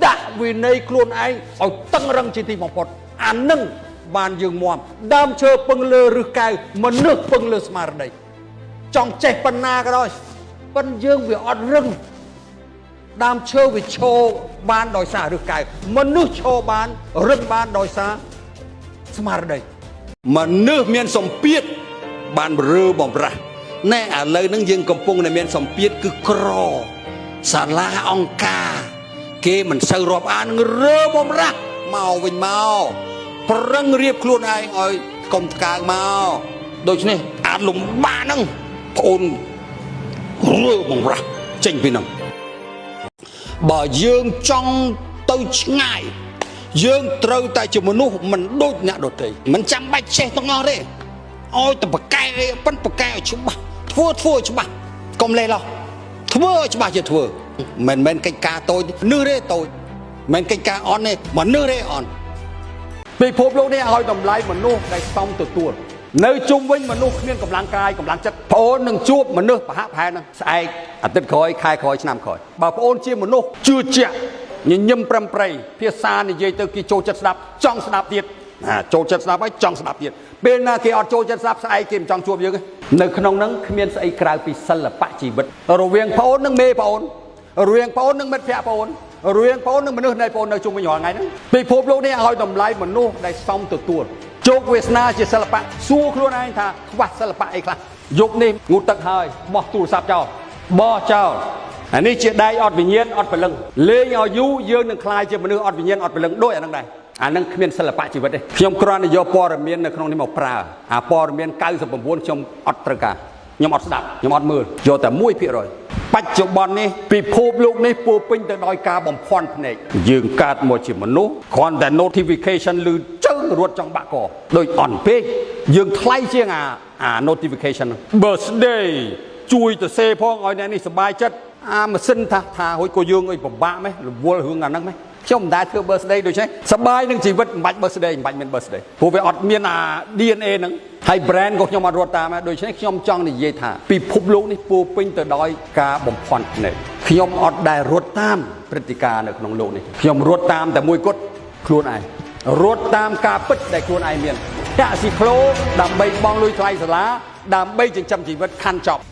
ដាក់វិន័យខ្លួនឯងឲ្យតឹងរឹងជាទីបំផុតអានឹងបានយើងមមដើមឈើពឹងលើឬកែវមនុស្សពឹងលើស្មារតីចង់ចេះប៉ុណ្ណាក៏ដោយប៉ុនយើងវាអត់រឹងដើមឈើវាឈរបានដោយសារឬកែវមនុស្សឈរបានរឹងបានដោយសារស្មារតីមនុស្សមានសម្ពាធបានរើបំរាស់ណែឥឡូវហ្នឹងយើងកំពុងតែមានសម្ពាធគឺក្រសាលាអង្គការគេមិនសូវរាប់អានរើបំរាស់មកវិញមកប្រឹងរៀបខ្លួនឯងឲ្យកុំថ្កើងមកដូច្នេះអាចលំបាកហ្នឹងប្អូនរើបំរាស់ចេញពីហ្នឹងបើយើងចង់ទៅឆ្ងាយយើងត្រូវតែជាមនុស្សមិនដូចអ្នកដទៃមិនចាំបាច់ចេះទាំងអស់ទេឲ្យតែប្រកែអីប៉ិនប្រកែឲ្យច្បាស់ធ្វើធ្វើឲ្យច្បាស់កុំលេឡោះធ្វើឲ្យច្បាស់ជាធ្វើមិនមែនកិច្ចការតូចនេះទេតូចមិនកិច្ចការអន់ទេមនុស្សទេអន់ពិភពលោកនេះឲ្យតម្លៃមនុស្សដែលសមទទួលនៅជុំវិញមនុស្សគ្មានកម្លាំងកាយកម្លាំងចិត្តប្អូននឹងជួបមនុស្សប្រហាក់ប្រហែលហ្នឹងស្អែកអាទិត្យក្រោយខែក្រោយឆ្នាំក្រោយបើប្អូនជាមនុស្សជឿជាក់ញញឹមប្រឹមប្រៃភាសានិយាយទៅគេចូលចិត្តស្ដាប់ចង់ស្ដាប់ទៀតណាចូលចិត្តស្ដាប់ហើយចង់ស្ដាប់ទៀតពេលណាគេអត់ចូលចិត្តស្ដាប់ស្អែកគេមិនចង់ជួបយើងទេនៅក្នុងហ្នឹងគ្មានស្អីក្រៅពីសិល្បៈជីវិតរវាងប្អូននិងមេប្អូនរវាងប្អូននិងមិត្តភក្តិប្អូនរវាងប្អូននិងមនុស្សនៃប្អូននៅជុំវិញរាល់ថ្ងៃហ្នឹងពិភពលោកនេះឲ្យតម្លៃមនុស្សដែលសមទទួលជោគវាសនាជាសិល្បៈសួរខ្លួនឯងថាខ្វះសិល្បៈអីខ្លះយប់នេះងូតទឹកហើយបោះទូរស័ព្ទចោលបោះចោលអានេះជាដែកអត់វិញ្ញាណអត់ព្រលឹងលេងឲ្យយូរយើងនឹងក្លាយជាមនុស្សអត់វិញ្ញាណអត់ព្រលឹងដូចអាហ្នឹងដែរអាហ្នឹងគ្មានសិល្បៈជីវិតទេខ្ញុំគ្រាន់តែយកព័ត៌មាននៅក្នុងនេះមកប្រើអាព័ត៌មាន99ខ្ញុំអត់ត្រូវការខ្ញុំអត់ស្ដាប់ខ្ញុំអត់មើលយកតែ1%បច្ចុប្បន្ននេះពិភពលោកនេះពោពេញទៅដោយការបំភាន់ភ្នែកយើងកើតមកជាមនុស្សគ្រាន់តែ notification ឮជើងរត់ចង់បាក់កដូចអន់ពេកយើងថ្លៃជាងអា notification birthday ជួយទៅសេផងឲ្យអ្នកនេះសប្បាយចិត្តអាម៉ាស៊ីនថាថាហួចក៏យើងអីពិបាកម៉េះរវល់រឿងអាហ្នឹងម៉េះខ្ញុំមិនដែលធ្វើ birthday ដូច្នេះសប្បាយនឹងជីវិតមិនបាច់ birthday មិនបាច់មាន birthday ព្រោះវាអត់មានអា DNA ហ្នឹងហើយ brand ក៏ខ្ញុំអត់រត់តាមដែរដូច្នេះខ្ញុំចង់និយាយថាពិភពលោកនេះពោពេញទៅដោយការបំភាន់ភ្នែកខ្ញុំអត់ដែលរត់តាមព្រឹត្តិការណ៍នៅក្នុងលោកនេះខ្ញុំរត់តាមតែមួយគត់ខ្លួនឯងរត់តាមការពិតដែលខ្លួនឯងមានតាក់ស៊ីក្លូដើម្បីបង់លុយថ្លៃសាលាដើម្បីចិញ្ចឹមជីវិតខណ្ឌចប់